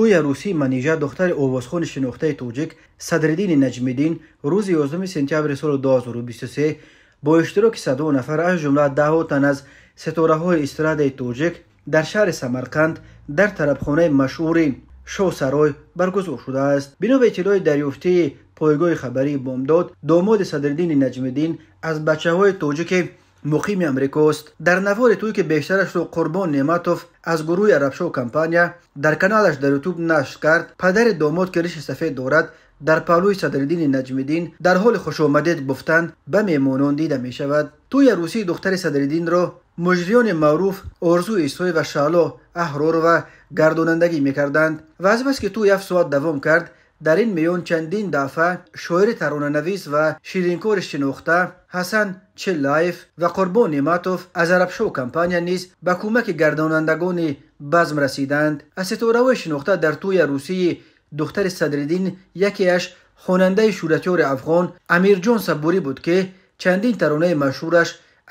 Тӯи арӯсии Манижа, духтари овозхони шинохтаи тоҷик Садриддини Наҷмиддин, рӯзи 11 сентябри соли 2023 бо иштироки садҳо нафар, аз ҷумла даҳҳо тан аз ситораҳои эстрадаи тоҷик, дар шаҳри Самарқанд дар тарабхонаи машҳури Шоҳсарой баргузор шудааст. Бино ба иттилои дарёфтии пойгоҳи хабарии Бомдод, домоди Садриддини Наҷмиддин аз бачаҳои тоҷики муқими Амрикост. Дар навори тӯй, ки бештарашро Қурбон Неъматов аз гурӯҳи Арабшоҳ компания дар каналаш дар Ютуб нашр кард, падари домод, ки риши сафед дорад, дар паҳлӯи Садриддини Наҷмиддин дар ҳоли хушомадед гуфтан ба меҳмонон дида мешавад. Тӯи арӯсии духтари Садриддинро муҷриёни маъруф Орзу Исоев ва Шаҳло Аҳророва гардонандагӣ мекарданд ва азбаски тӯй 7 соат давом кард, дар ин миён чандин дафъа шоири таронанавис ва ширинкори шинохта Ҳасан Чиллаев ва Қурбон Неъматов аз Арабшоҳ компания низ ба кӯмаки гардонандагони базм расиданд. Аз ситораҳои шинохта дар тӯи арӯсии духтари Садриддин якеаш хонандаи шӯҳратёри афғон Амирҷон Сабурӣ буд, ки чандин таронаи машҳураш,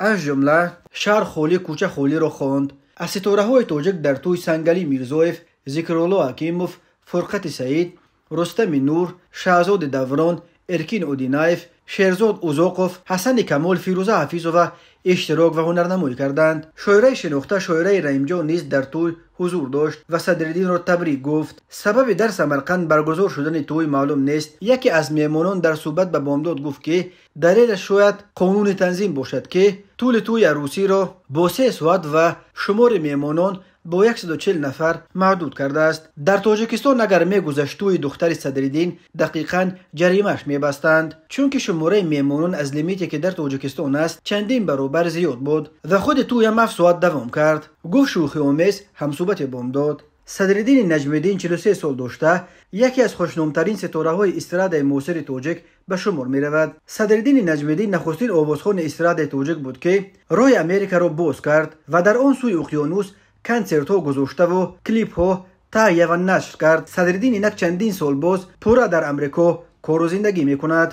аз ҷумла «Шаҳр холӣ, кӯча холиро» хонд. Аз ситораҳои тоҷик дар тӯй Сангалӣ Мирзоев, Зикрулло Ҳакимов, Фурқати Саид, Рустами Нур, Шаҳзоди Даврон, Эркин Одинаев, Шерзод Узоқов, Ҳасани Камол, Фирӯза Ҳафизова иштирок ва ҳунарнамоӣ карданд. Шоираи шинохта Шоираи Раимҷон низ дар тӯй ҳузур дошт ва Садриддинро табрик гуфт. Сабаби дар Самарқанд баргузор шудани тӯй маълум нест. Яке аз меҳмонон дар суҳбат ба Бомдод гуфт, ки далелаш шояд қонуни танзим бошад, ки тӯли тӯи арӯсиро бо 3 соат ва шумори меҳмонон бо 140 нафар маҳдуд кардааст. Дар Тоҷикистон агар мегузашт тӯи духтари Садриддин, дақиқан ҷаримааш мебастанд, чунки шумораи меҳмонон аз лимите, ки дар Тоҷикистон аст, чандин баробар зиёд буд ва худи тӯям 7 соат давом кард, гуфт шӯхиомез ҳамсӯҳбати Бомдод. Садриддини Наҷмиддин 43 сол дошта, яке аз хушномтарин ситораҳои эстрадаи муосири тоҷик ба шумор меравад. Садриддини Наҷмиддин нахустин овозхони эстрадаи тоҷик буд, ки роҳи Америкаро боз кард ва дар он сӯи уқёнус консертҳо гузоштаву клипҳо таҳия ва нашр кард. Садриддин инак чандин сол боз пурра дар Амрико кору зиндагӣ мекунад.